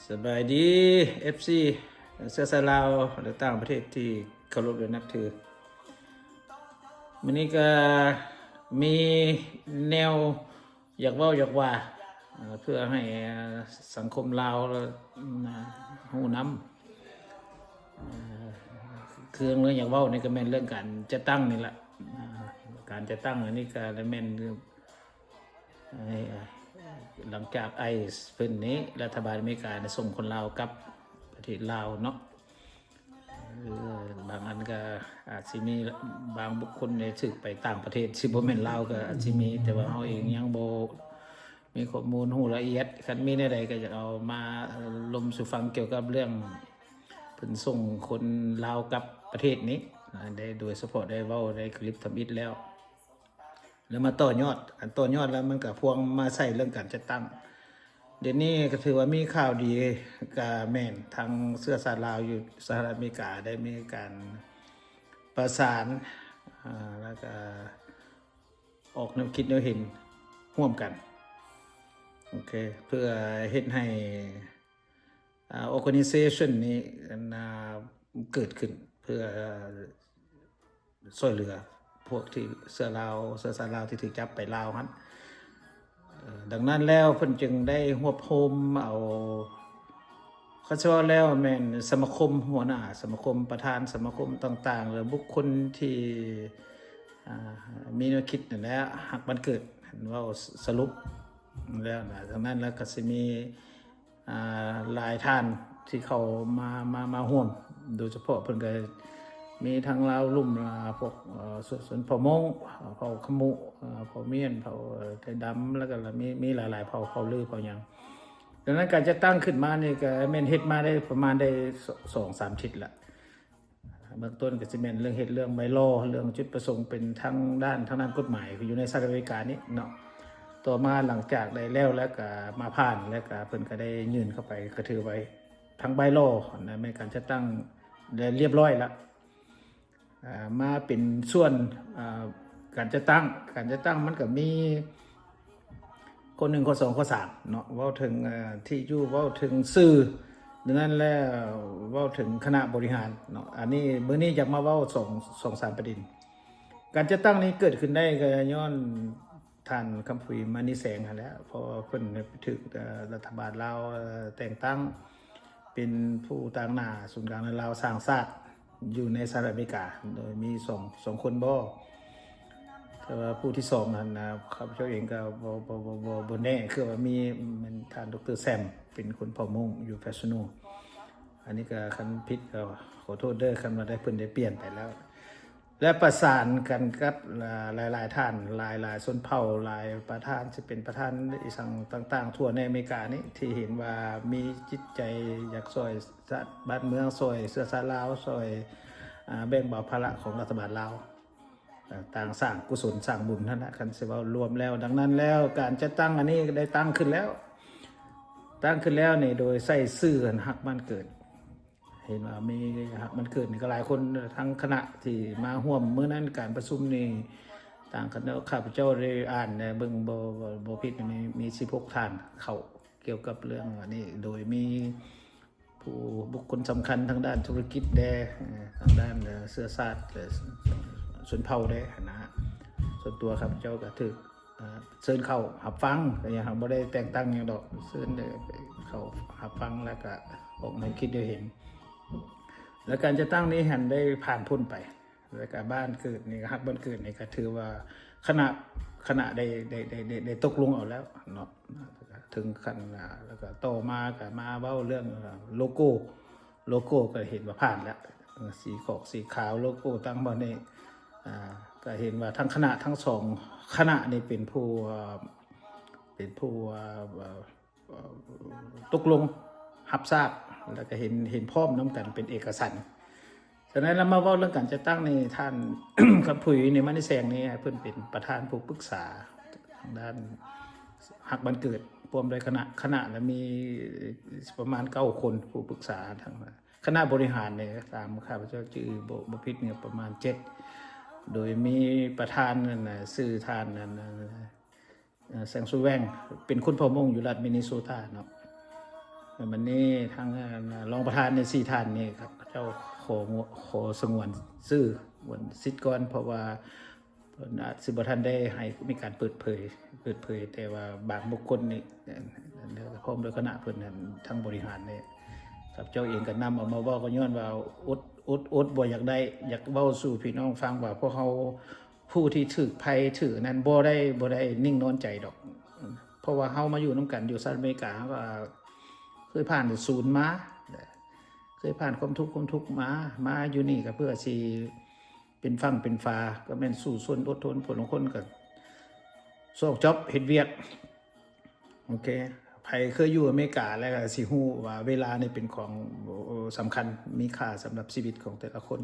ສະບາຍດີ ເອັຟຊີ ເຊື້ອສາຍລາວ ແລະ ຕ່າງປະເທດທີ່ເຄົາລົບ ແລະ ນັບຖື. ມື້ນີ້ກະມີແນວຢາກເວົ້າຢາກວ່າ ເອີ ເພື່ອໃຫ້ສັງຄົມລາວ ເອີ ຮູ້ນຳ. ເອີ ເລື່ອງ ເລື່ອງຢາກເວົ້ານີ້ກະແມ່ນເລື່ອງການຈັດຕັ້ງນີ້ລະ. ເອີ ການຈັດຕັ້ງອັນນີ້ກະແມ່ນ ເອີ ຫຼັງຈາກໄອເພິ່ນນີ້ ລັດຖະບານອາເມລິກາສົ່ງຄົນລາວກັບປະເທດລາວເນາະ. ເອີ ບາງອັນກະອາດຊິມີບາງບຸກຄົນໄດ້ຖືກໄປຕ່າງປະເທດ ຊິບໍ່ແມ່ນລາວກະອາດຊິມີ ແຕ່ວ່າເຮົາເອງຍັງບໍ່ມີຂໍ້ມູນຮູ້ລະອຽດ. ຄັນມີແນວໃດກະຢາກເອົາມາລົມສູ່ຟັງກ່ຽວກັບເລື່ອງເພິ່ນສົ່ງຄົນລາວກັບປະເທດນີ້ ໄດ້ ໂດຍສະເພາະໄດ້ເວົ້າ ໄດ້ຄລິບທຳອິດແລ້ວ. ແລ້ວມາຕໍ່ຍອດ ອັນຕໍ່ຍອດແລ້ວມັນກະພວງມາໃສ່ເລື່ອງການຈັດຕັ້ງ. ດຽວນີ້ກະຖືວ່າມີຂ່າວດີ ກະແມ່ນທາງເຊື້ອຊາດລາວຢູ່ສະຫະລັດອາເມລິກາໄດ້ມີການປະສານ ເອີ ແລ້ວກະອອກແນວຄິດແນວເຫັນຮ່ວມກັນ ໂອເຄ ເພື່ອເຮັດໃຫ້ ອ່າ organization ນີ້ ອັນ ອ່າ ເກີດຂຶ້ນເພື່ອຊ່ວຍເຫຼືອພວກທີ່ເຊື້ອລາວ ເຊື້ອຊາດລາວທີ່ຖືກຈັບໄປລາວຫັ້ນ. ເອີ ດັ່ງນັ້ນແລ້ວເພິ່ນຈຶ່ງໄດ້ຮວບໂຮມເອົາ ຄັນຊິເວົ້າແລ້ວແມ່ນສະມາຄົມ ຫົວໜ້າສະມາຄົມ ປະທານສະມາຄົມຕ່າງໆ ແລະ ບຸກຄົນທີ່ ອ່າ ມີແນວຄິດນັ້ນແຫຼະ ຮັກບ້ານເກີດ ເວົ້າສະຫຼຸບແລ້ວນະ. ດັ່ງນັ້ນແລ້ວກະຊິມີ ອ່າ ຫຼາຍທ່ານທີ່ເຂົ້າມາ ມາ ມາຮ່ວມ ໂດຍສະເພາະເພິ່ນກະມີທັງລາວລຸ່ມ ອ່າ ພວກ ເອີ ຊົນ ຊົນເຜົ່າມົ້ງ ເຜົ່າຂະມຸ ເຜົ່າມຽນ ເຜົ່າໄທດຳ ແລ້ວກະມີ ມີຫຼາຍໆເຜົ່າ ເຜົ່າລື ເຜົ່າຫຍັງ. ດັ່ງນັ້ນການຈັດຕັ້ງຂຶ້ນມານີ້ກະແມ່ນເຮັດມາໄດ້ປະມານໄດ້ສອງສາມທິດລະ. ເບື້ອງຕົ້ນກະຊິແມ່ນເລື່ອງເຮັດເລື່ອງໃບລໍ ເລື່ອງຈຸດປະສົງເປັນທາງດ້ານ ທາງດ້ານກົດໝາຍ ຢູ່ໃນສະຫະລັດອາເມລິການີ້ເນາະ. ຕໍ່ມາຫຼັງຈາກໄດ້ແລ້ວ ແລ້ວກະມາຜ່ານ ແລ້ວກະເພິ່ນກະໄດ້ຍື່ນເຂົ້າໄປ ກະຖືວ່າທັງໃບລໍ ໃນການຈັດຕັ້ງໄດ້ລຽບຮ້ອຍລະ. ອ່າ ມາເປັນສ່ວນ ອ່າ ການຈັດຕັ້ງ ການຈັດຕັ້ງມັນກະມີ ຂໍ້ໜຶ່ງ ຂໍ້ສອງ ຂໍ້ສາມເນາະ ເວົ້າເຖິງ ເອີ ທີ່ຢູ່ ເວົ້າເຖິງຊື່ ດັ່ງນັ້ນແລ້ວເວົ້າເຖິງຄະນະບໍລິຫານເນາະ. ອັນນີ້ມື້ນີ້ຢາກມາເວົ້າສອງ ສອງສາມປະເດັນ. ການຈັດຕັ້ງນີ້ເກີດຂຶ້ນໄດ້ກະຍ້ອນທ່ານ ຄຳຜຸຍ ມະນີແສງ ຫັ້ນແຫຼະ ເພາະວ່າເພິ່ນໄດ້ຖືກ ເອີ ລັດຖະບານລາວ ເອີ ແຕ່ງຕັ້ງເປັນຜູ້ຕາງໜ້າສູນກາງລາວສ້າງຊາດ ຢູ່ໃນສະຫະລັດອາເມລິກາ ໂດຍມີສອງ ສອງຄົນບໍ ແຕ່ວ່າຜູ້ທີສອງຫັ້ນນະ ຂ້າພະເຈົ້າເອງກະບໍ່ ບໍ່ ບໍ່ ບໍ່ ບໍ່ແນ່ ຄືວ່າມີແມ່ນທ່ານ ດຣ ແຊມ ເປັນຄົນເຜົ່າມົ້ງຢູ່ເຟຣສໂນ. ອັນນີ້ກະຄັນຜິດກະຂໍໂທດເດີ ຄັນວ່າໄດ້ ເພິ່ນໄດ້ປ່ຽນໄປແລ້ວ ແລະ ປະສານກັນກັບ ອ່າ ຫຼາຍໆທ່ານ ຫຼາຍໆຊົນເຜົ່າ ຫຼາຍປະທານ ຊິເປັນປະທານອີ່ສັງຕ່າງໆທົ່ວໃນອາເມລິການີ້ ທີ່ເຫັນວ່າມີຈິດໃຈຢາກຊ່ອຍຊາດບ້ານເມືອງ ຊ່ອຍເຊື້ອຊາດລາວ ຊ່ອຍ ອ່າ ແບ່ງເບົາພາລະຂອງລັດຖະບານລາວ ເອີ ຕ່າງສ້າງກຸສົນສ້າງບຸນຫັ້ນລະ ຄັນຊິເວົ້າລວມແລ້ວ. ດັ່ງນັ້ນແລ້ວການຈັດຕັ້ງອັນນີ້ໄດ້ຕັ້ງຂຶ້ນແລ້ວ ຕັ້ງຂຶ້ນແລ້ວນີ້ໂດຍໃຊ້ຊື່ ຮັກບ້ານເກີດ ເຫັນວ່າມີຮັກບ້ານເກີດນີ້ກະຫຼາຍຄົນ ທັງຄະນະທີ່ມາຮ່ວມມື້ນັ້ນ ການປະຊຸມນີ້ ຕາມຄະນະ ຂ້າພະເຈົ້າໄດ້ອ່ານແດ່ ເບິ່ງບໍ່ ບໍ່ ບໍ່ຜິດ ມີ ມີສິບຫົກທ່ານເຂົ້າ ກ່ຽວກັບເລື່ອງອັນນີ້ ໂດຍມີ ຜູ້ບຸກຄົນສຳຄັນທາງດ້ານທຸລະກິດແດ່ ເອີ ທາງດ້ານ ເອີ ເຊື້ອຊາດ ເອີ ຊົນເຜົ່າແດ່ຫັ້ນນະ. ສ່ວນຕົວຂ້າພະເຈົ້າກະຖືກ ເອີ ເຊີນເຂົ້າຮັບຟັງ ກະຍັງບໍ່ໄດ້ແຕ່ງຕັ້ງຫຍັງດອກ ເຊີນໄດ້ເຂົ້າຮັບຟັງ ແລ້ວກະອອກແນວຄິດແນວເຫັນ ແລະ ການຈັດຕັ້ງນີ້ຫັ້ນໄດ້ຜ່ານພົ້ນໄປ. ແລ້ວກະບ້ານເກີດນີ້ ຮັກບ້ານເກີດນີ້ກະຖືວ່າຄະນະ ຄະນະໄດ້ ໄດ້ ໄດ້ ໄດ້ ໄດ້ຕົກລົງເອົາແລ້ວເນາະ ເຖິງຂັ້ນ ແລ້ວກະຕໍ່ມາກະມາເວົ້າເລື່ອງໂລໂກ້ ໂລໂກ້ກະເຫັນວ່າຜ່ານແລ້ວ ສີຂອກສີຂາວ ໂລໂກ້ຕັ້ງບ່ອນນີ້ ກະເຫັນວ່າທັງຄະນະທັງສອງຄະນະນີ້ເປັນຜູ້ ເປັນຜູ້ ເອີ ຕົກລົງຮັບຊາບ ແລ້ວກະເຫັນ ເຫັນພ້ອມນຳກັນເປັນເອກະສັນ. ສະນັ້ນລະມາເວົ້າເລື່ອງການຈັດຕັ້ງນີ້ ທ່ານ ຄຳຜຸຍ ມະນີແສງນີ້ ເພິ່ນເປັນປະທານຜູ້ປຶກສາທາງດ້ານຮັກບ້ານເກີດ ພ້ອມດ້ວຍຄະນະ ຄະນະລະມີປະມານເກົ້າຄົນ ຜູ້ປຶກສາທາງຄະນະບໍລິຫານນີ້ ຕາມຂ້າພະເຈົ້າຈື່ບໍ່ ບໍ່ຜິດນີ້ປະມານເຈັດ ໂດຍມີປະທານນັ້ນນະ ຊື່ທ່ານນັ້ນ ເອີ ແຊງຊູແວງ ເປັນຄົນເຜົ່າມົ້ງຢູ່ລັດມິນນີໂຊຕາເນາະ. ເອີ ວັນນີ້ທາງ ເອີ່ ລອງປະທານໃນສີ່ທ່ານນີ້ ເຂົາເຈົ້າຂໍ ຂໍສະຫງວນຊື່ ສະຫງວນສິດກ່ອນ ເພາະວ່າເພິ່ນອາດຊິບໍ່ທັນໄດ້ໃຫ້ມີການເປີດເຜີຍ ເປີດເຜີຍ ແຕ່ວ່າບາງບຸກຄົນນີ້ ເອີ່ ພ້ອມດ້ວຍຄະນະເພິ່ນນັ້ນ ທັງບໍລິຫານນີ້ ຂ້າພະເຈົ້າເອງກໍນຳເອົາມາເວົ້າ ກໍຍ້ອນວ່າອົດ ອົດ ອົດບໍ່ຢາກໄດ້ ຢາກເວົ້າສູ່ພີ່ນ້ອງຟັງວ່າ ພວກເຮົາຜູ້ທີ່ຖືກໄພຖືກນັ້ນ ບໍ່ໄດ້ ບໍ່ໄດ້ນິ່ງນອນໃຈດອກ ເພາະວ່າເຮົາມາຢູ່ນຳກັນຢູ່ສະຫະລັດອາເມລິກາ ເຮົາກໍເຄີຍຜ່ານສູນມາ ເຄີຍຜ່ານຄວາມທຸກ ຄວາມທຸກມາ ມາຢູ່ນີ້ກໍເພື່ອຊິເປັນຝັ່ງເປັນຝາ ກໍແມ່ນສູ້ຊົນອົດທົນ ຜູ້ລາງຄົນກໍຊອກຈັອບເຮັດວຽກ. ໂອເຄ ໃຜເຄີຍຢູ່ອາເມລິກາແລ້ວກໍຊິຮູ້ວ່າເວລານີ້ເປັນຂອງ ເອີ່ ສຳຄັນ ມີຄ່າສຳລັບຊີວິດຂອງແຕ່ລະຄົນ.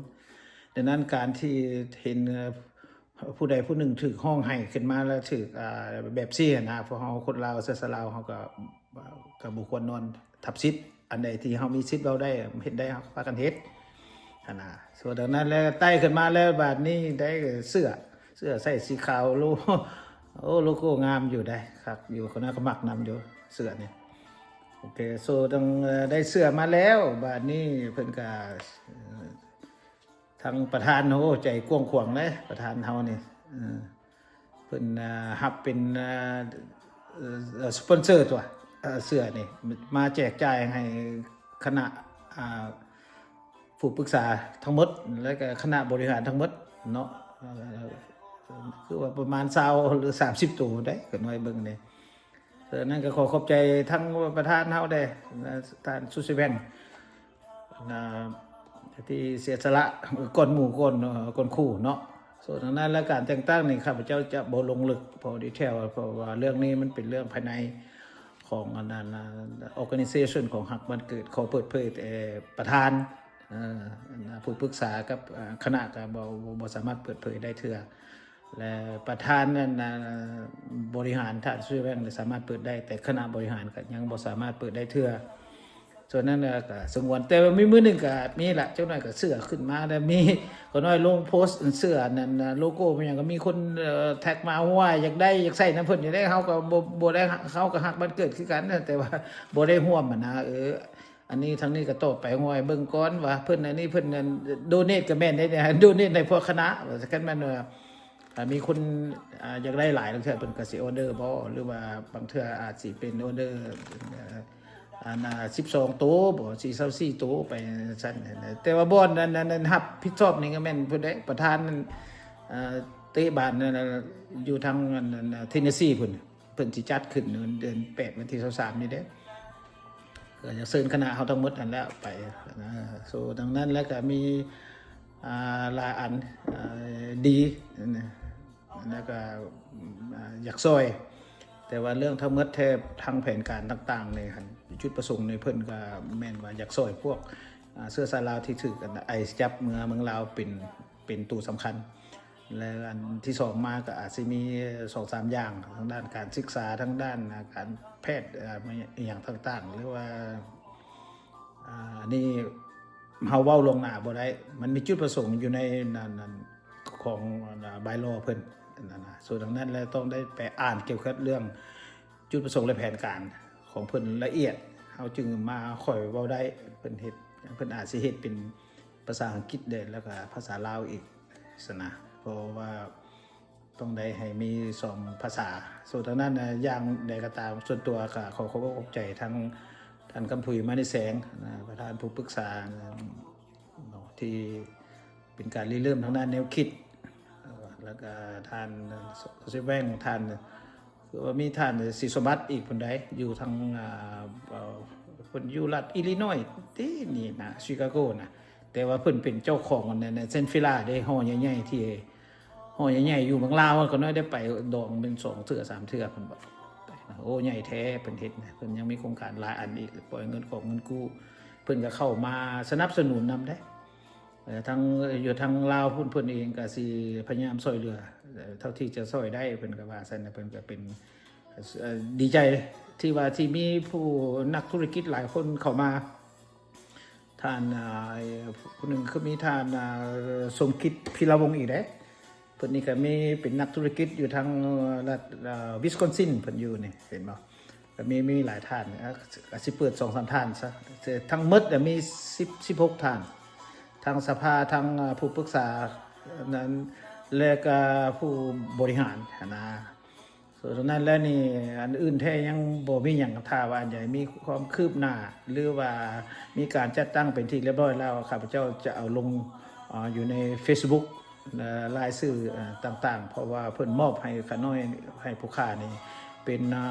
ດັ່ງນັ້ນການທີ່ເຫັນ ເອີ່ ຜູ້ໃດຜູ້ໜຶ່ງຖືກຮ້ອງໄຫ້ຂຶ້ນມາ ແລ້ວຖືກ ອ່າ ແບບຊີ້ຫັ້ນນະ ພວກເຮົາຄົນລາວ ເຊື້ອຊາດລາວ ເຮົາກໍ ກໍບໍ່ຄວນນອນທັບສິດ. ອັນໃດທີ່ເຮົາມີສິດເວົ້າໄດ້ ເຮັດໄດ້ ເຮົາກໍພາກັນເຮັດຫັ້ນນະ. ສ່ວນດັ່ງນັ້ນແລ້ວ ໄຕ່ຂຶ້ນມາແລ້ວ ບາດນີ້ໄດ້ເສື້ອ ເສື້ອໃສ່ສີຂາວ ໂລ ໂອ້ ໂລໂກ້ງາມຢູ່ໄດ໋ ຄັກຢູ່ ຄົນນັ້ນກໍມັກນຳຢູ່ເສື້ອນີ້. ໂອເຄ ໂຊ ໄດ້ເສື້ອມາແລ້ວ ບາດນີ້ເພິ່ນກໍ ເອີ່ ທາງປະທານ ໂອ້ ໃຈກວ້າງຂວາງເດ້ ປະທານເຮົານີ້ ເອີ່ ເພິ່ນ ເອີ່ ຮັບເປັນ ເອີ່ ສະປອນເຊີຕົວະ ເສື້ອນີ້ ມາແຈກຈ່າຍໃຫ້ຄະນະ ອ່າ ຜູ້ປຶກສາທັງໝົດ ແລະກະຄະນະບໍລິຫານທັງໝົດເນາະ ເອີ່ ຄືວ່າປະມານຊາວ ຫຼື ສາມສິບໂຕໄດ໋ ກໍນ້ອຍເບິ່ງນີ້. ເອີ ນັ້ນກໍຂໍຂອບໃຈທັງປະທານເຮົາແດ່ ທ່ານ Susevang ນະ ທີ່ເສຍສະຫຼະກ່ອນໝູ່ ກ່ອນ ເອີ ກ່ອນຄູ່ເນາະ. ສ່ວນທາງດ້ານລາຍການແຕ່ງຕັ້ງນີ້ ຂ້າພະເຈົ້າຈະບໍ່ລົງເລິກ ເພາະ detail ເພາະວ່າເລື່ອງນີ້ມັນເປັນເລື່ອງພາຍໃນຂອງອັນນັ້ນ organization ຂອງຮັກບ້ານເກີດ ຂໍເປີດເຜີຍແຕ່ປະທານ ເອີ ຜູ້ປຶກສາກັບ ເອີ ຄະນະກໍບໍ່ ບໍ່ ບໍ່ສາມາດເປີດເຜີຍໄດ້ເທື່ອ ແລະປະທານນັ້ນນະ ບໍລິຫານທ່ານ Susevang ສາມາດເປີດໄດ້ ແຕ່ຄະນະບໍລິຫານກໍຍັງບໍ່ສາມາດເປີດໄດ້ເທື່ອ. ສ່ວນນັ້ນນະກໍສະຫງວນ ແຕ່ວ່າມີມື້ໜຶ່ງກໍມີລະ ຈັກໜ້ອຍກໍເສື້ອຂຶ້ນມາ ແລ້ວມີ ກໍນ້ອຍລົງໂພສເສື້ອນັ້ນນະ ໂລໂກ້ແມ່ນຫຍັງ ກໍມີຄົນ ເອີ ແທັກມາ ໂອ້ຍ ຢາກໄດ້ ຢາກໃສ່ນຳເພິ່ນຢູ່ເດ້. ເຮົາກໍບໍ່ ບໍ່ໄດ້ ເຮົາກໍຮັກບ້ານເກີດຄືກັນ ແຕ່ວ່າບໍ່ໄດ້ຮ່ວມຫັ້ນນະ ເອີ ອັນນີ້ທາງນີ້ກໍຕອບໄປ ໂອ້ຍ ເບິ່ງກ່ອນວ່າເພິ່ນ ອັນນີ້ເພິ່ນ donate ກໍແມ່ນເດ້ donate ໃຫ້ພວກຄະນະ ວ່າຊັ້ນ. ຄັນແມ່ນວ່າ ອ່າ ມີຄົນ ອ່າ ຢາກໄດ້ຫຼາຍ ລາງເທື່ອເພິ່ນກໍຊິ order ບໍ່ ຫຼືວ່າບາງເທື່ອອາດຊິເປັນ order ເອີ ອັນ ອ່າ ສິບສອງໂຕບໍ່ ສິບສອງໂຕໄປຊັ້ນ. ແຕ່ວ່າບ່ອນອັນ ອັນ ອັນຮັບຜິດຊອບນີ້ກໍແມ່ນເພິ່ນເດ້ ປະທານ ເອີ ເຕະບານ ຢູ່ທາງ ອັນ ອັນ Tennessee ພຸ້ນ. ເພິ່ນຊິຈັດຂຶ້ນເດືອນແປດ ວັນທີຊາວສາມນີ້ເດ້ ກໍຈະເຊີນຄະນະເຮົາທັງໝົດຫັ້ນແຫຼະໄປນະ. ໂຊ ດັ່ງນັ້ນແລ້ວກໍມີ ອ່າ ຫຼາຍອັນ ອ່າ ດີນະ ແລ້ວກໍ ອ່າ ຢາກຊ່ອຍ ແຕ່ວ່າເລື່ອງທັງໝົດແທ້ ທັງແຜນການຕ່າງໆນີ້ຫັ້ນ ຈຸດປະສົງນີ້ເພິ່ນກໍແມ່ນວ່າຢາກຊ່ອຍພວກ ອ່າ ເຊື້ອຊາດລາວທີ່ຖືກ ICE ຈັບເມືອເມືອງລາວເປັນ ເປັນໂຕສຳຄັນ ແລະ ອັນທີສອງມາກໍອາດຊິມີສອງສາມຢ່າງ ທາງດ້ານການສຶກສາ ທາງດ້ານການແພດ ເອີ ອີ່ຫຍັງຕ່າງໆ ຫຼືວ່າ ອ່າ ອັນນີ້ເຮົາເວົ້າລ່ວງໜ້າບໍ່ໄດ້ ມັນມີຈຸດປະສົງຢູ່ໃນນັ້ນ ນັ້ນຂອງ ອ່າ bylaw ເພິ່ນນັ້ນນະ. ສ່ວນດັ່ງນັ້ນແລ້ວຕ້ອງໄດ້ໄປອ່ານກ່ຽວກັບເລື່ອງຈຸດປະສົງ ແລະ ແຜນການຂອງເພິ່ນລະອຽດ ເຮົາຈຶ່ງມາຄ່ອຍເວົ້າໄດ້. ເພິ່ນເຮັດ ເພິ່ນອາດຊິເຮັດເປັນ ພາສາອັງກິດແດ່ ແລ້ວກະພາສາລາວອີກຊັ້ນນະ ເພາະວ່າຕ້ອງໄດ້ໃຫ້ມີສອງພາສາ. ສ່ວນທາງນັ້ນນະ ຢ່າງໃດກໍຕາມ ສ່ວນຕົວກໍຂໍຂອບອົກຂອບໃຈທັງທ່ານ ກຳພຸຍ ມະນີແສງ ນະ ປະທານຜູ້ປຶກສາເນາະ ທີ່ເປັນການລິເລີ່ມທາງດ້ານແນວຄິດ ແລ້ວກະທ່ານ ໂຊເຊແວງ ທ່ານ ຄືວ່າມີທ່ານສີສົມບັດອີກພຸ້ນໃດ໋ ຢູ່ທາງ ອ່າ ເອີ່ ເພິ່ນຢູ່ລັດອີລີນອຍຕິນີ້ນະ ຊິກາໂກນະ ແຕ່ວ່າເພິ່ນເປັນເຈົ້າຂອງອັນນັ້ນ ເຊັນຟີລາເດ້ ຫໍໃຫຍ່ໆ ທີ່ຫໍໃຫຍ່ໆ ຢູ່ເມືອງລາວ ກໍນ້ອຍໄດ້ໄປດອງເປັນສອງເທື່ອສາມເທື່ອ ເພິ່ນບອກ. ໂອ້ ໃຫຍ່ແທ້ ເພິ່ນເຮັດນະ ເພິ່ນຍັງມີໂຄງການຫຼາຍອັນອີກ ປ່ອຍເງິນຂອງເງິນກູ້ ເພິ່ນກໍເຂົ້າມາສະໜັບສະໜູນນຳເດ້. ເອີ ທາງ ຢູ່ທາງລາວພຸ້ນ ເພິ່ນເອງກໍຊິພະຍາຍາມຊ່ອຍເຫຼືອ ເອີ ເທົ່າທີ່ຈະຊ່ອຍໄດ້ ເພິ່ນກໍວ່າຊັ້ນນະ. ເພິ່ນກໍເປັນ ເອີ ເອີ ດີໃຈທີ່ວ່າທີ່ມີຜູ້ນັກທຸລະກິດຫຼາຍຄົນເຂົ້າມາ ທ່ານ ອ່າ ຜູ້ໜຶ່ງຄືມີທ່ານ ອ່າ ສົມຄິດ ພິລະວົງ ອີກເດ້. ເພິ່ນນີ້ກໍມີເປັນນັກທຸລະກິດຢູ່ທາງລັດ ເອີ ວິສຄອນຊິນ ເພິ່ນຢູ່ນີ້ ເຫັນບໍ່? ກໍມີ ມີຫຼາຍທ່ານ ອາ ກໍຊິເປີດສອງສາມທ່ານຊະ ແຕ່ທັງໝົດນະມີສິບ ສິບຫົກທ່ານ ທັງສະພາ ທັງ ອາ ຜູ້ປຶກສານັ້ນ ແລະກະຜູ້ບໍລິຫານຫັ້ນນະ. ສ່ວນນັ້ນແລ້ວນີ້ ອັນອື່ນແທ້ຍັງບໍ່ມີຫຍັງ ຖ້າວ່າອັນໃດມີຄວາມຄືບໜ້າ ຫຼືວ່າມີການຈັດຕັ້ງເປັນທີ່ລຽບຮ້ອຍແລ້ວ ຂ້າພະເຈົ້າຈະເອົາລົງ ອາ ຢູ່ໃນເຟສບຸກ ລາຍຊື່ ອາ ຕ່າງໆ ເພາະວ່າເພິ່ນມອບໃຫ້ຂ້ານ້ອຍ ໃຫ້ຜູ້ຂ້ານີ້ເປັນ ອາ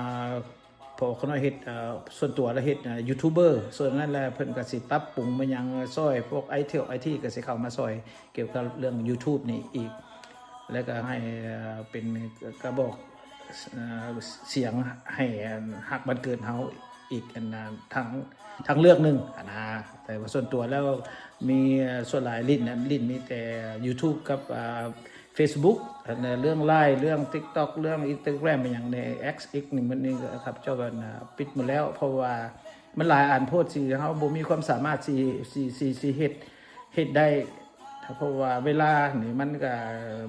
ເພາະວ່າຂ້ານ້ອຍເຮັດ ເອີ ສ່ວນຕົວລະເຮັດ ເອີ ຢູທູບເບີ ສ່ວນນັ້ນແຫຼະ ເພິ່ນກໍຊິປັບປຸງມາຫຍັງຊ່ອຍ ພວກໄອທີ ໄອທີກໍຊິເຂົ້າມາຊ່ອຍກ່ຽວກັບເລື່ອງຢູທູບນີ້ອີກ ແລະກໍໃຫ້ ເອີ ເປັນກະບອກ ເອີ ສຽງໃຫ້ ອັນ ຮັກບ້ານເກີດເຮົາອີກ ອັນ ນະ ທາງ ທາງເລືອກໜຶ່ງຫັ້ນນະ. ແຕ່ວ່າສ່ວນຕົວແລ້ວມີ ເອີ ສ່ວນຫຼາຍຫຼິ້ນ ຫຼິ້ນມີແຕ່ຢູທູບກັບ ອາ ເຟສບຸກ ອັນເລື່ອງລາຍ ເລື່ອງຕິກຕັອກ ເລື່ອງອິນສະຕາແກຣມ ອີ່ຫຍັງໃນ ເອັກ ອີກນີ້ ມັນນີ້ ຂ້າພະເຈົ້າກໍ ນະ ປິດໝົດແລ້ວ ເພາະວ່າມັນຫຼາຍອັນໂພດ ທີ່ເຮົາບໍ່ມີຄວາມສາມາດ ທີ່ ທີ່ ທີ່ ທີ່ເຮັດ ເຮັດໄດ້ ເພາະວ່າເວລານີ້ມັນກໍ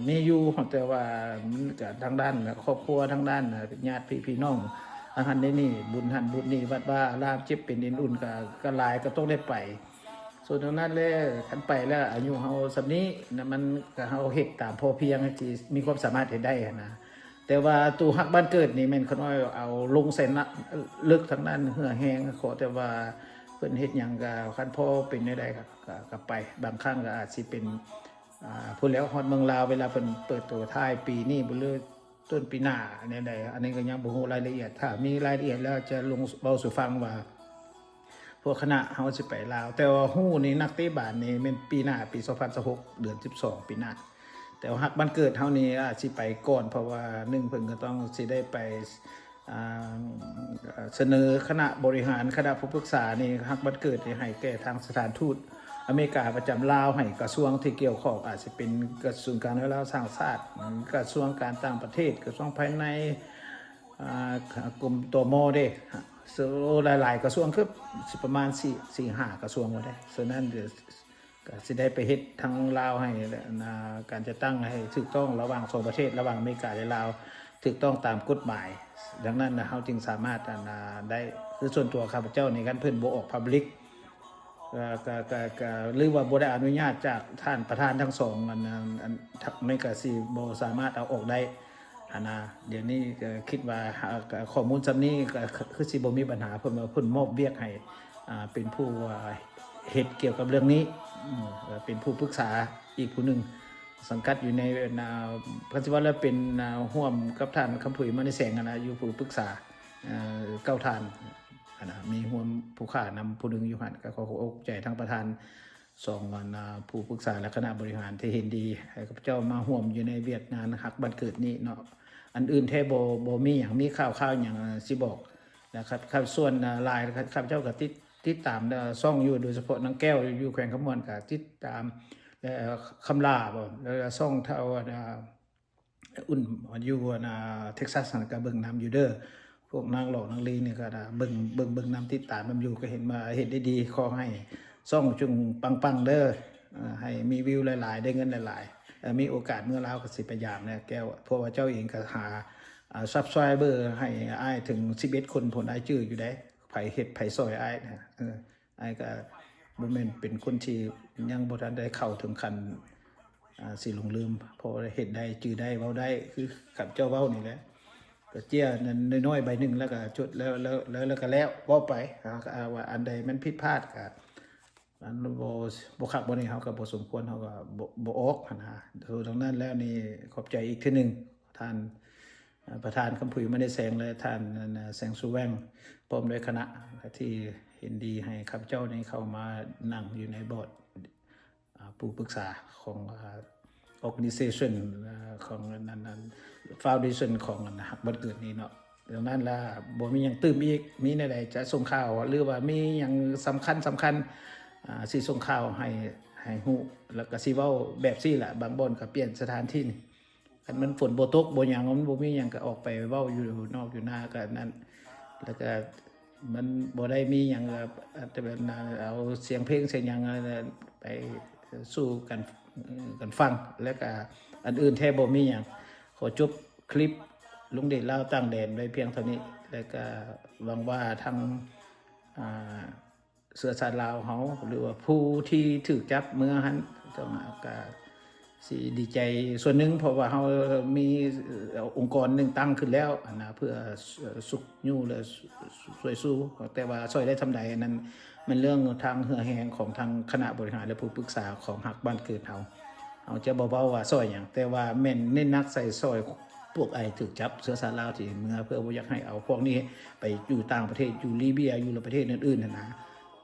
ມີຢູ່ ແຕ່ວ່າມັນກໍທາງດ້ານຄອບຄົວ ທາງດ້ານຍາດພີ່ພີ່ນ້ອງ ອັນຫັ້ນນີ້ ບຸນຫັ້ນບຸນນີ້ ວັດວາອາລາມ ເຈັບເປັນເອັນອຸ່ນ ກໍ ກໍຫຼາຍ ກໍຕ້ອງໄດ້ໄປ. ສ່ວນຕອງນັ້ນແຫຼະ ຄັນໄປແລ້ວອາຍຸເຮົາສ່ຳນີ້ນະ ມັນກໍເຮົາເຮັດຕາມພໍພຽງທີ່ມີຄວາມສາມາດເຮັດໄດ້ຫັ້ນນະ. ແຕ່ວ່າໂຕຮັກບ້ານເກີດນີ້ແມ່ນຂ້ານ້ອຍເອົາລົງໃສ່ນະ ເລິກທາງດ້ານເຫື່ອແຮງ ຂໍແຕ່ວ່າເພິ່ນເຮັດຫຍັງກໍ ຄັນພໍເປັນແນວໃດກໍ ກໍ ກໍໄປ. ບາງຄັ້ງກໍອາດຊິເປັນ ອາ ພຸ້ນແລ້ວ ຮອດເມືອງລາວ ເວລາເພິ່ນເປີດໂຕທ້າຍປີນີ້ ຫຼື ຕົ້ນປີໜ້າແນວໃດ ອັນນີ້ກໍຍັງບໍ່ຮູ້ລາຍລະອຽດ. ຖ້າມີລາຍລະອຽດແລ້ວຈະລົງເວົ້າສູ່ຟັງວ່າ ພວກຄະນະເຮົາຊິໄປລາວ ແຕ່ວ່າຮູ້ນີ້ນັກເຕະບານນີ້ແມ່ນປີໜ້າ ປີສອງພັນຊາວຫົກ ເດືອນສິບສອງ ປີໜ້າ. ແຕ່ວ່າຮັກບ້ານເກີດເຮົານີ້ອາດຊິໄປກ່ອນ ເພາະວ່າໜຶ່ງເພິ່ນກໍຕ້ອງຊິໄດ້ໄປ ອ່າ ສະເໜີຄະນະບໍລິຫານ ຄະນະຜູ້ປຶກສານີ້ ຮັກບ້ານເກີດນີ້ໃຫ້ແກ່ທາງສະຖານທູດອາເມລິກາປະຈຳລາວ ໃຫ້ກະຊວງທີ່ກ່ຽວຂ້ອງ ອາດຊິເປັນກະຊວງການລາວສ້າງຊາດ ກະຊວງການຕ່າງປະເທດ ກະຊວງພາຍໃນ ອ່າ ກົມ ຕມ ເດ້ ໂອ້ ຫຼາຍໆກະຊວງ ຄືຊິປະມານສີ່ ສີ່ຫ້າກະຊວງພຸ້ນເດ້. ສະນັ້ນ ກໍຊິໄດ້ໄປເຮັດທາງລາວໃຫ້ ອັນ ການຈັດຕັ້ງໃຫ້ຖືກຕ້ອງລະຫວ່າງສອງປະເທດ ລະຫວ່າງອາເມລິກາ ແລະ ລາວ ຖືກຕ້ອງຕາມກົດໝາຍ. ດັ່ງນັ້ນນະ ເຮົາຈຶ່ງສາມາດ ອັນ ໄດ້ ຄືສ່ວນຕົວຂ້າພະເຈົ້ານີ້ ຄັນເພິ່ນບໍ່ອອກພັບລິກ ກໍ ກໍ ກໍ ກໍ ຫຼືວ່າບໍ່ໄດ້ອະນຸຍາດຈາກທ່ານປະທານທັງສອງ ອັນ ອັນ ອັນ ມັນກໍຊິບໍ່ສາມາດເອົາອອກໄດ້ຫັ້ນນະ. ດຽວນີ້ກໍຄິດວ່າ ຫາ ກໍ ຂໍ້ມູນສ່ຳນີ້ກໍ ຄືຊິບໍ່ມີບັນຫາ ເພິ່ນວ່າເພິ່ນມອບວຽກໃຫ້ ອ່າ ເປັນຜູ້ ອ່າ ເຮັດກ່ຽວກັບເລື່ອງນີ້ ເປັນຜູ້ປຶກສາອີກຜູ້ໜຶ່ງ ສັງກັດຢູ່ໃນ ອ່າ ຄັນຊິເວົ້າແລ້ວເປັນ ອ່າ ຮ່ວມກັບທ່ານຄຳຜຸຍ ມະນີແສງຫັ້ນນະ ຢູ່ຜູ້ປຶກສາ ເອີ ເກົ້າທ່ານ ອັນນະ ມີຮ່ວມຜູ້ຂ້ານຳຜູ້ໜຶ່ງຢູ່ຫັ້ນ. ກໍຂໍຂອບໃຈທາງປະທານສອງ ອັນນະ ຜູ້ປຶກສາ ແລະ ຄະນະບໍລິຫານທີ່ເຫັນດີໃຫ້ຂ້າພະເຈົ້າມາຮ່ວມຢູ່ໃນວຽກງານຮັກບ້ານເກີດນີ້ເນາະ. ອັນອື່ນແທ້ບໍ່ ບໍ່ມີຫຍັງ ມີຂ່າວໆຫຍັງ ອ່າ ຊິບອກນະຄັບ. ສ່ວນ ອ່າ ຫຼາຍ ຂ້າພະເຈົ້າກໍຕິດ ຕິດຕາມ ເອີ ຊ່ອງຢູ່ ໂດຍສະເພາະນາງແກ້ວຢູ່ແຂວງຄຳມ່ວນ ກໍຕິດຕາມ ແລະ ຄຳຫຼ້າບໍ ແລ້ວຊ່ອງເທົ່າ ອ່າ ອຸ່ນຢູ່ ອັນ ເທັກຊັສຫັ້ນ ກໍເບິ່ງນຳຢູ່ເດີ. ພວກນາງຫຼອກນາງລີນີ້ກໍເບິ່ງ ເບິ່ງ ເບິ່ງນຳ ຕິດຕາມນຳຢູ່ ກໍເຫັນວ່າເຮັດໄດ້ດີ. ຂໍໃຫ້ຊ່ອງຈົ່ງປັງໆເດີ ໃຫ້ມີວິວຫຼາຍໆ ໄດ້ເງິນຫຼາຍໆ. ເອີ ມີໂອກາດເມືອລາວກໍຊິໄປຢາມແດ່ແກ້ວ ເພາະວ່າເຈົ້າເອງກໍຫາ ອ່າ ຊັບສະໄຄເບີໃຫ້ອ້າຍເຖິງສິບເອັດຄົນພຸ້ນ ອ້າຍຈື່ຢູ່ເດ້. ໃຜເຮັດໃຜຊ່ອຍອ້າຍນະ ເອີ ອ້າຍກໍບໍ່ແມ່ນເປັນຄົນທີ່ຍັງບໍ່ທັນໄດ້ເຂົ້າເຖິງຂັ້ນ ອ່າ ຊິຫຼົງລືມ ເພາະວ່າເຮັດໄດ້ ຈື່ໄດ້ ເວົ້າໄດ້ ຄືຂ້າພະເຈົ້າເວົ້ານີ້ແຫຼະ. ກະເຈ້ຍນັ້ນນ້ອຍໆໃບໜຶ່ງ ແລ້ວກະຈົດ ແລ້ວ ແລ້ວ ແລ້ວ ແລ້ວກະແລ້ວ ເວົ້າໄປ. ຫາກວ່າອັນໃດມັນຜິດພາດກະ ອັນບໍ່ ບໍ່ຄັກບໍ່ແນ່ ເຮົາກໍບໍ່ສົມຄວນ ເຮົາກໍບໍ່ ບໍ່ອອກຫັ້ນນະ. ໂດຍ ດັ່ງນັ້ນແລ້ວນີ້ ຂອບໃຈອີກເທື່ອໜຶ່ງ ທ່ານ ເອີ ປະທານຄຳຜຸຍ ມະນີແສງ ແລະ ທ່ານ ອັນ ແສງສຸແຫວ່ງ ພ້ອມດ້ວຍຄະນະ ທີ່ເຫັນດີໃຫ້ຂ້າພະເຈົ້ານີ້ເຂົ້າມານັ່ງຢູ່ໃນບອດ ອ່າ ຜູ້ປຶກສາຂອງ ອ່າ organization ຂອງອັນນັ້ນ foundation ຂອງອັນຮັກບ້ານເກີດນີ້ເນາະ. ດັ່ງນັ້ນລະ ບໍ່ມີຫຍັງຕື່ມອີກ ມີແນວໃດຈະສົ່ງຂ່າວ ຫຼືວ່າມີຫຍັງສຳຄັນ ສຳຄັນ ອ່າ ຊິສົ່ງຂ່າວໃຫ້ ໃຫ້ຮູ້ ແລ້ວກະຊິເວົ້າແບບຊີ້ລະ ບາງບ່ອນກະປ່ຽນສະຖານທີ່. ຄັນມັນຝົນບໍ່ຕົກບໍ່ຫຍັງ ມັນບໍ່ມີຫຍັງ ກະອອກໄປເວົ້າຢູ່ນອກຢູ່ນາ ກະນັ້ນ ແລ້ວກະ ມັນບໍ່ໄດ້ມີຫຍັງ ອາດຈະເປັນ ເອົາສຽງເພງສຽງຫຍັງ ໄປສູ່ກັນ ກັນຟັງ ແລ້ວກະອັນອື່ນແທ້ບໍ່ມີຫຍັງ. ຂໍຈົບຄລິບລຸງເດດລາວຕ່າງແດນໄວ້ພຽງເທົ່ານີ້. ແລະກະຫວັງວ່າທາງ ອ່າ ເຊື້ອຊາດລາວເຮົາ ຫຼືວ່າຜູ້ທີ່ຖືກຈັບເມືອຫັ້ນ ຕ້ອງ ກະຊິດີໃຈສ່ວນໜຶ່ງ ເພາະວ່າເຮົາມີ ເອີ່ ອົງກອນໜຶ່ງຕັ້ງຂຶ້ນແລ້ວຫັ້ນນະ ເພື່ອຊຸກຍູ້ ແລະ ຊ່ວຍຊູ ແຕ່ວ່າຊ່ວຍໄດ້ສ່ຳໃດ ອັນນັ້ນແມ່ນເລື່ອງທາງເຫື່ອແຮງຂອງທາງຄະນະບໍລິຫານ ແລະ ຜູ້ປຶກສາຂອງຮັກບ້ານເກີດເຮົາ. ເຮົາຈະບໍ່ເວົ້າວ່າຊ່ອຍຫຍັງ ແຕ່ວ່າແມ່ນເນັ້ນໜັກໃສ່ຊ່ອຍພວກໄອ້ຖືກຈັບເຊື້ອຊາດລາວທີ່ເມືອ ເພື່ອບໍ່ຢາກໃຫ້ເອົາພວກນີ້ໄປຢູ່ຕ່າງປະເທດ ຢູ່ລີເບຍ ຢູ່ປະເທດອື່ນໆຫັ້ນນະ.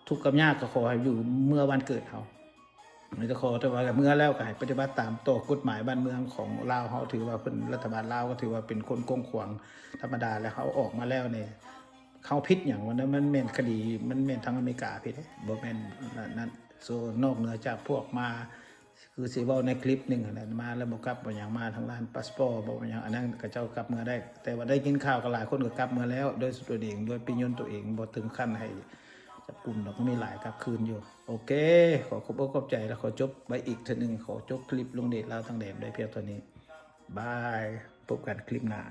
ທຸກກັບຍາກກໍຂໍໃຫ້ຢູ່ເມືອບ້ານເກີດເຮົາ. ແຕ່ຂໍແຕ່ວ່າເມືອແລ້ວກໍໃຫ້ປະຕິບັດຕາມຕໍ່ກົດໝາຍບ້ານເມືອງຂອງລາວເຮົາ ຖືວ່າເພິ່ນ ລັດຖະບານລາວກໍຖືວ່າເປັນຄົນກວ້າງຂວາງທຳມະດາ ແລ້ວເຮົາອອກມາແລ້ວນີ້ ເຮົາຜິດຫຍັງວະ? ມັນແມ່ນຄະດີ ມັນແມ່ນທາງອາເມລິກາຜິດເດ້ ບໍ່ແມ່ນນັ້ນ. ໂຊ ນອກເໜືອຈາກພວກມາ ຄືຊິເວົ້າໃນຄລິບໜຶ່ງຫັ້ນແຫຼະ ມາແລ້ວບໍ່ກັບບໍ່ຫຍັງ ມາທາງດ້ານພາສປອດບໍ່ຫຍັງ ອັນນັ້ນເຂົາເຈົ້າກັບເມືອໄດ້. ແຕ່ວ່າໄດ້ຍິນຂ່າວກໍຫຼາຍຄົນກໍກັບເມືອແລ້ວ ໂດຍຕົນເອງ ໂດຍປິຍົນຕົວເອງ ບໍ່ເຖິງຂັ້ນໃຫ້ຈັບກຸມດອກ ກໍມີຫຼາຍກັບຄືນຢູ່. ໂອເຄ ຂໍຂອບອົກຂອບໃຈ ແລະ ຂໍຈົບໄວ້ອີກເທື່ອໜຶ່ງ. ຂໍຈົບຄລິບລຸງເດດລາວຕ່າງແດນໄດ້ພຽງເທົ່ານີ້. ບາຍ ພົບກັນຄລິບໜ້າ.